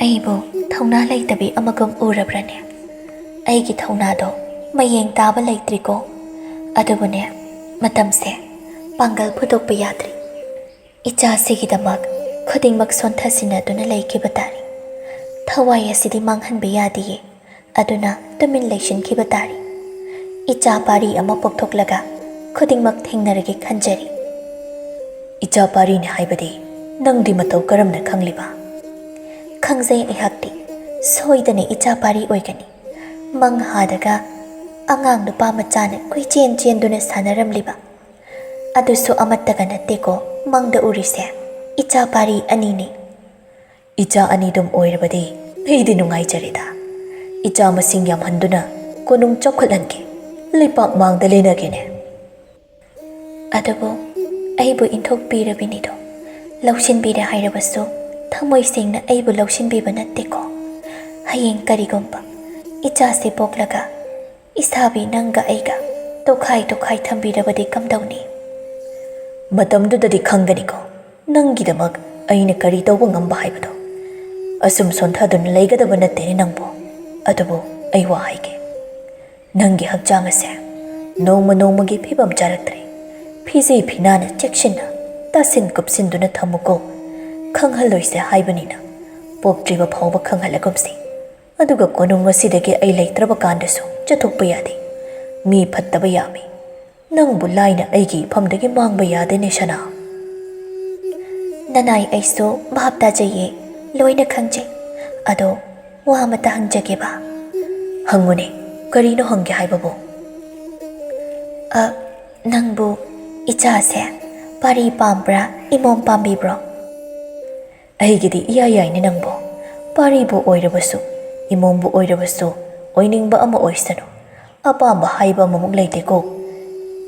"ꯑꯩꯕꯨ ꯊꯧꯅꯥ ꯂꯩꯇꯕꯤ ꯑꯃꯒꯨꯝ ꯎꯔꯕ꯭ꯔꯅꯦ? ꯑꯩꯒꯤ ꯊꯧꯅꯥꯗꯣ ꯃꯌꯦꯡ ꯇꯥꯕ ꯂꯩꯇ꯭ꯔꯤꯀꯣ꯫ ꯑꯗꯨꯕꯨꯅꯦ, ꯃꯇꯝꯁꯦ ꯄꯥꯡꯒꯜ ꯐꯨꯗꯣꯛꯄ ꯌꯥꯗ꯭ꯔꯤ꯫ ꯏꯆꯥꯁꯤꯒꯤꯗꯃꯛ ꯈꯨꯗꯤꯡꯃꯛ ꯁꯣꯟꯊꯁꯤꯟꯅꯗꯨꯅ ꯂꯩꯈꯤꯕ ꯇꯥꯔꯦ꯫ ꯊꯋꯥꯏ ꯑꯁꯤꯗꯤ ꯃꯥꯡꯍꯟꯕ ꯌꯥꯗꯤꯌꯦ꯫ ꯑꯗꯨꯅ ꯇꯨꯃꯤꯟ ꯂꯩꯁꯤꯟꯈꯤꯕ ꯇꯥꯔꯦ꯫ ꯏꯆꯥ ꯄꯥꯔꯤ ꯑꯃ ꯄꯣꯛꯊꯣꯛꯂꯒ ꯈꯨꯗꯤꯡꯃꯛ ꯊꯦꯡꯅꯔꯒꯦ ꯈꯟꯖꯔꯤ꯫" "ꯏꯆꯥ ꯄꯥꯔꯤꯅꯤ ꯍꯥꯏꯕꯗꯤ ꯅꯪꯗꯤ ꯃꯇꯧ ꯀꯔꯝꯅ ꯈꯪꯂꯤꯕ?" "ꯈꯪꯖꯩ ꯑꯩꯍꯥꯛꯇꯤ꯫ ꯁꯣꯏꯗꯅ ꯏꯆꯥ ꯄꯥꯔꯤ ꯑꯣꯏꯒꯅꯤ꯫ ꯃꯪ ꯍꯥꯗꯒ ꯑꯉꯥꯡ ꯅꯨꯄꯥ ꯃꯆꯥꯅ ꯀꯣꯏꯆꯦꯟ ꯆꯦꯟꯗꯨꯅ ꯁꯥꯟꯅꯔꯝꯂꯤꯕ꯫ ꯑꯗꯨꯁꯨ ꯑꯃꯠꯇꯒ ꯅꯠꯇꯦꯀꯣ ꯃꯪꯗ ꯎꯔꯤꯁꯦ꯫ ꯏꯆꯥ ꯄꯥꯔꯤ ꯑꯅꯤꯅꯤ꯫" "ꯏꯆꯥ ꯑꯅꯤꯗꯨꯝ ꯑꯣꯏꯔꯕꯗꯤ ꯑꯩꯗꯤ ꯅꯨꯡꯉꯥꯏꯖꯔꯦꯗ꯫ ꯏꯆꯥ ꯃꯁꯤꯡ ꯌꯥꯝꯍꯟꯗꯨꯅ ꯀꯣꯅꯨꯡ ꯆꯥꯎꯈꯠꯍꯟꯒꯦ, ꯂꯩꯄꯥꯛ ꯃꯥꯡꯗ ꯂꯦꯟꯅꯒꯦꯅꯦ꯫" "ꯑꯗꯨꯕꯨ ꯑꯩꯕꯨ ꯏꯟꯊꯣꯛꯄꯤꯔꯕꯤꯅꯤꯗꯣ꯫ ꯂꯧꯁꯤꯟꯕꯤꯔꯦ ꯍꯥꯏꯔꯕꯁꯨ ꯊꯃꯣꯏ ꯁꯦꯡꯅ ꯑꯩꯕꯨ ꯂꯧꯁꯤꯟꯕꯤꯕ ꯅꯠꯇꯦꯀꯣ꯫ ꯍꯌꯦꯡ ꯀꯔꯤꯒꯨꯝꯕ ꯏꯆꯥꯁꯦ ꯄꯣꯛꯂꯒ ꯏꯁꯥꯕꯤ ꯅꯪꯒ ꯑꯩꯒ ꯇꯣꯈꯥꯏ ꯇꯣꯈꯥꯏ ꯊꯝꯕꯤꯔꯕꯗꯤ ꯀꯝꯗꯧꯅꯤ? ꯃꯇꯝꯗꯨꯗꯗꯤ ꯈꯪꯒꯅꯤꯀꯣ, ꯅꯪꯒꯤꯗꯃꯛ ꯑꯩꯅ ꯀꯔꯤ ꯇꯧꯕ ꯉꯝꯕ ꯍꯥꯏꯕꯗꯣ꯫ ꯑꯁꯨꯝ ꯁꯣꯟꯊꯗꯨꯅ ꯂꯩꯒꯗꯕ ꯅꯠꯇꯦꯅꯦ ꯅꯪꯕꯨ꯫ ꯑꯗꯨꯕꯨ ꯑꯩ ꯋꯥ ꯍꯥꯏꯒꯦ, ꯅꯪꯒꯤ ꯍꯛꯆꯥꯡ ꯑꯁꯦ ꯅꯣꯡꯃ ꯅꯣꯡꯃꯒꯤ ꯐꯤꯕꯝ ꯆꯥꯔꯛꯇ꯭ꯔꯦ꯫ ꯐꯤꯖꯤ ꯐꯤꯅꯥꯅ ꯆꯦꯛꯁꯤꯟꯅ ꯇꯥꯁꯤꯟ ꯀꯨꯞꯁꯤꯟꯗꯨꯅ ꯊꯝꯃꯨꯀꯣ꯫ ꯈꯪꯍꯜꯂꯣꯏꯁꯦ ꯍꯥꯏꯕꯅꯤꯅ ꯄꯣꯛꯇ꯭ꯔꯤꯕ ꯐꯥꯎꯕ ꯈꯪꯍꯜꯂꯒꯨꯝꯁꯤ꯫ ꯑꯗꯨꯒ ꯀꯣꯅꯨꯡ ꯑꯁꯤꯗꯒꯤ ꯑꯩ ꯂꯩꯇ꯭ꯔꯕ ꯀꯥꯟꯗꯁꯨ ꯆꯠꯊꯣꯛꯄ ꯌꯥꯗꯦ꯫ ꯃꯤ ꯐꯠꯇꯕ ꯌꯥꯝꯃꯤ꯫ ꯅꯪꯕꯨ ꯂꯥꯏꯅ ꯑꯩꯒꯤ ꯏꯐꯝꯗꯒꯤ ꯃꯥꯡꯕ ꯌꯥꯗꯦꯅꯦ ꯁꯅꯥ꯫ ꯅꯅꯥꯏ, ꯑꯩꯁꯨ ꯚꯥꯞ ꯇꯥꯖꯩꯌꯦ, ꯂꯣꯏꯅ ꯈꯪꯖꯩ꯫ ꯑꯗꯣ ꯋꯥ ꯑꯃꯇ ꯍꯪꯖꯒꯦꯕ꯫ ꯍꯪꯉꯨꯅꯦ, ꯀꯔꯤꯅꯣ ꯍꯪꯒꯦ ꯍꯥꯏꯕꯕꯨ? ꯑ, ꯅꯪꯕꯨ ꯏꯆꯥꯁꯦ ꯄꯥꯔꯤ ꯄꯥꯝꯕ꯭ꯔꯥ, ꯏꯃꯣꯝ ꯄꯥꯝꯕꯤꯕ꯭ꯔꯣ? ꯑꯩꯒꯤꯗꯤ ꯏꯌꯥ ꯌꯥꯏꯅꯦ ꯅꯪꯕꯨ꯫ ꯄꯥꯔꯤꯕꯨ ꯑꯣꯏꯔꯕꯁꯨ, ꯏꯃꯣꯝꯕꯨ ꯑꯣꯏꯔꯕꯁꯨ, ꯑꯣꯏꯅꯤꯡꯕ ꯑꯃ ꯑꯣꯏꯁꯅꯨ꯫ ꯑꯄꯥꯝꯕ ꯍꯥꯏꯕ ꯑꯃꯃꯨꯛ ꯂꯩꯇꯦꯀꯣ꯫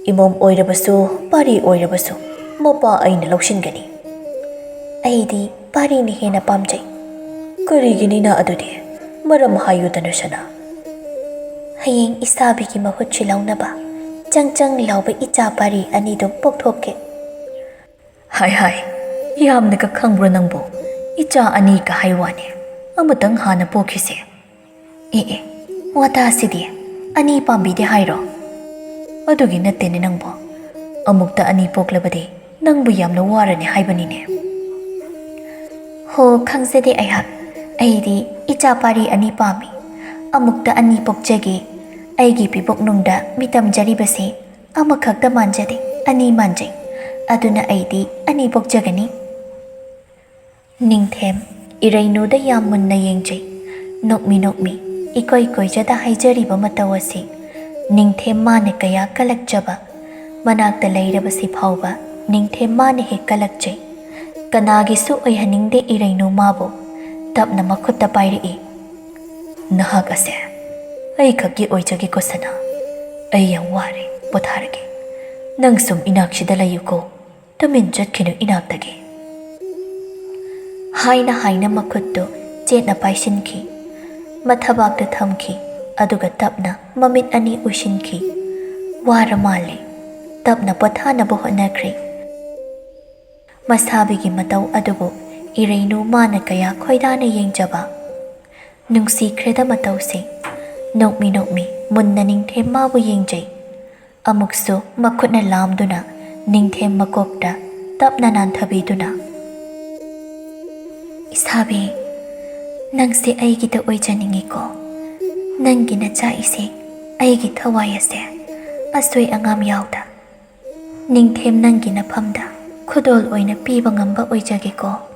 ꯏꯃꯣꯝ ꯑꯣꯏꯔꯕꯁꯨ, ꯄꯥꯔꯤ ꯑꯣꯏꯔꯕꯁꯨ, ꯃꯄꯥ ꯑꯩꯅ ꯂꯧꯁꯤꯟꯒꯅꯤ꯫ ꯑꯩꯗꯤ ꯄꯥꯔꯤꯅ ꯍꯦꯟꯅ ꯄꯥꯝꯖꯩ꯫ ꯀꯔꯤꯒꯤꯅꯤꯅ ꯑꯗꯨꯗꯤ? ꯃꯔꯝ ꯍꯥꯏꯌꯨꯗꯅ ꯁꯅꯥ꯫ ꯍꯌꯦꯡ ꯏꯁꯥꯕꯤꯒꯤ ꯃꯍꯨꯠ ꯁꯤꯜꯍꯧꯅꯕ ꯆꯪ ꯆꯪ ꯂꯥꯎꯕ ꯏꯆꯥ ꯄꯥꯔꯤ ꯑꯅꯤꯗꯨ ꯄꯣꯛꯊꯣꯛꯀꯦ꯫ ꯍꯥꯏ ꯍꯥꯏ, ꯌꯥꯝꯅꯒ ꯈꯪꯕ꯭ꯔꯣ ꯅꯪꯕꯨ? ꯏꯆꯥ ꯑꯅꯤꯒ ꯍꯥꯏ ꯋꯥꯅꯦ, ꯑꯃꯇꯪ ꯍꯥꯟꯅ ꯄꯣꯛꯈꯤꯁꯦ꯫ ꯑꯦ ꯑꯦ, ꯋꯥꯇꯥꯁꯤꯗꯤ, ꯑꯅꯤ ꯄꯥꯝꯕꯤꯗꯦ ꯍꯥꯏꯔꯣ? ꯑꯗꯨꯒꯤ ꯅꯠꯇꯦꯅꯦ ꯅꯪꯕꯨ, ꯑꯃꯨꯛꯇ ꯑꯅꯤ ꯄꯣꯛꯂꯕꯗꯤ ꯅꯪꯕꯨ ꯌꯥꯝꯅ ꯋꯥꯔꯅꯤ ꯍꯥꯏꯕꯅꯤꯅꯦ꯫ ꯍꯣ, ꯈꯪꯖꯗꯦ ꯑꯩꯍꯥꯛ꯫ ꯑꯩꯗꯤ ꯏꯆꯥ ꯄꯥꯔꯤ ꯑꯅꯤ ꯄꯥꯝꯃꯤ꯫ ꯑꯃꯨꯛꯇ ꯑꯅꯤ ꯄꯣꯛꯆꯒꯦ꯫ ꯑꯩꯒꯤ ꯄꯤꯕꯨꯛꯅꯨꯡꯗ ꯃꯤꯇꯝꯖꯔꯤꯕꯁꯤ ꯑꯃꯈꯛꯇ ꯃꯥꯟꯖꯗꯦ, ꯑꯅꯤ ꯃꯥꯟꯖꯩ꯫ ꯑꯗꯨꯅ ꯑꯩꯗꯤ ꯑꯅꯤ ꯄꯣꯛꯆꯒꯅꯤ꯫ ꯅꯤꯡꯊꯦꯝ ꯏꯔꯩꯅꯨꯗ ꯌꯥꯝ ꯃꯨꯟꯅ ꯌꯦꯡꯖꯩ꯫ ꯅꯣꯛꯃꯤ ꯅꯣꯛꯃꯤ ꯏꯀꯣꯏ ꯀꯣꯏꯖꯗ ꯍꯥꯏꯖꯔꯤꯕ ꯃꯇꯧ ꯑꯁꯤ ꯅꯤꯡꯊꯦꯝ ꯃꯥꯅ ꯀꯌꯥ ꯀꯜꯂꯛꯆꯕ꯫ ꯃꯅꯥꯛꯇ ꯂꯩꯔꯕꯁꯤ ꯐꯥꯎꯕ ꯅꯤꯡꯊꯦꯝ ꯃꯥꯅ ꯍꯦꯛ ꯀꯜꯂꯛꯆꯩ꯫ ꯀꯅꯥꯒꯤꯁꯨ ꯑꯣꯏꯍꯟꯅꯤꯡꯗꯦ ꯏꯔꯩꯅꯨ ꯃꯥꯕꯨ꯫ ꯇꯞꯅ ꯃꯈꯨꯠꯇ ꯄꯥꯏꯔꯛꯏ꯫ ꯅꯍꯥꯛ ꯑꯁꯦ ꯑꯩꯈꯛꯀꯤ ꯑꯣꯏꯖꯒꯦꯀꯣ ꯁꯅꯥ꯫ ꯑꯩ ꯌꯥꯝ ꯋꯥꯔꯦ, ꯄꯣꯊꯥꯔꯒꯦ꯫ ꯅꯪ ꯁꯨꯝ ꯏꯅꯥꯛꯁꯤꯗ ꯂꯩꯌꯨꯀꯣ꯫ ꯇꯨꯃꯤꯟ ꯆꯠꯈꯤꯅꯨ ꯏꯅꯥꯛꯇꯒꯤ꯫ ꯍꯥꯏꯅ ꯍꯥꯏꯅ ꯃꯈꯨꯠꯇꯨ ꯆꯦꯠꯅ ꯄꯥꯏꯁꯤꯟꯈꯤ꯫ ꯃꯊꯕꯥꯛꯇ ꯊꯝꯈꯤ, ꯑꯗꯨꯒ ꯇꯞꯅ ꯃꯃꯤꯠ ꯑꯅꯤ ꯎꯏꯁꯤꯟꯈꯤ꯫ ꯋꯥꯔ ꯃꯥꯜꯂꯦ꯫ ꯇꯞꯅ ꯄꯣꯊꯥꯅꯕ ꯍꯣꯠꯅꯈ꯭ꯔꯦ꯫ ꯃꯁꯥꯕꯤꯒꯤ ꯃꯇꯧ ꯑꯗꯨꯕꯨ ꯏꯔꯩꯅꯨ ꯃꯥꯅ ꯀꯌꯥ ꯈꯣꯏꯗꯥꯅ ꯌꯦꯡꯖꯕ꯫ ꯅꯨꯡꯁꯤꯈ꯭ꯔꯦꯗ ꯃꯇꯧꯁꯦ꯫ ꯅꯣꯛꯃꯤ ꯅꯣꯛꯃꯤ ꯃꯨꯟꯅ ꯅꯤꯡꯊꯦꯝ ꯃꯥꯕꯨ ꯌꯦꯡꯖꯩ꯫ ꯑꯃꯨꯛꯁꯨ ꯃꯈꯨꯠꯅ ꯂꯥꯝꯗꯨꯅ ꯅꯤꯡꯊꯦꯝ ꯃꯀꯣꯛꯇ ꯇꯞꯅ ꯅꯥꯟꯊꯕꯤꯗꯨꯅ, "ꯏꯁꯥꯕꯤ, ꯅꯪꯁꯦ ꯑꯩꯒꯤꯗ ꯑꯣꯏꯖꯅꯤꯡꯉꯤꯀꯣ꯫ ꯅꯪꯒꯤꯅ ꯆꯥꯛꯏꯁꯦ ꯑꯩꯒꯤ ꯊꯋꯥꯏ ꯑꯁꯦ, ꯑꯁꯣꯏ ꯑꯉꯥꯝ ꯌꯥꯎꯗ꯫ ꯅꯤꯡꯊꯦꯝ ꯅꯪꯒꯤ ꯅꯐꯝꯗ ꯈꯨꯗꯣꯜ ꯑꯣꯏꯅ ꯄꯤꯕ ꯉꯝꯕ ꯑꯣꯏꯖꯒꯦꯀꯣ"꯫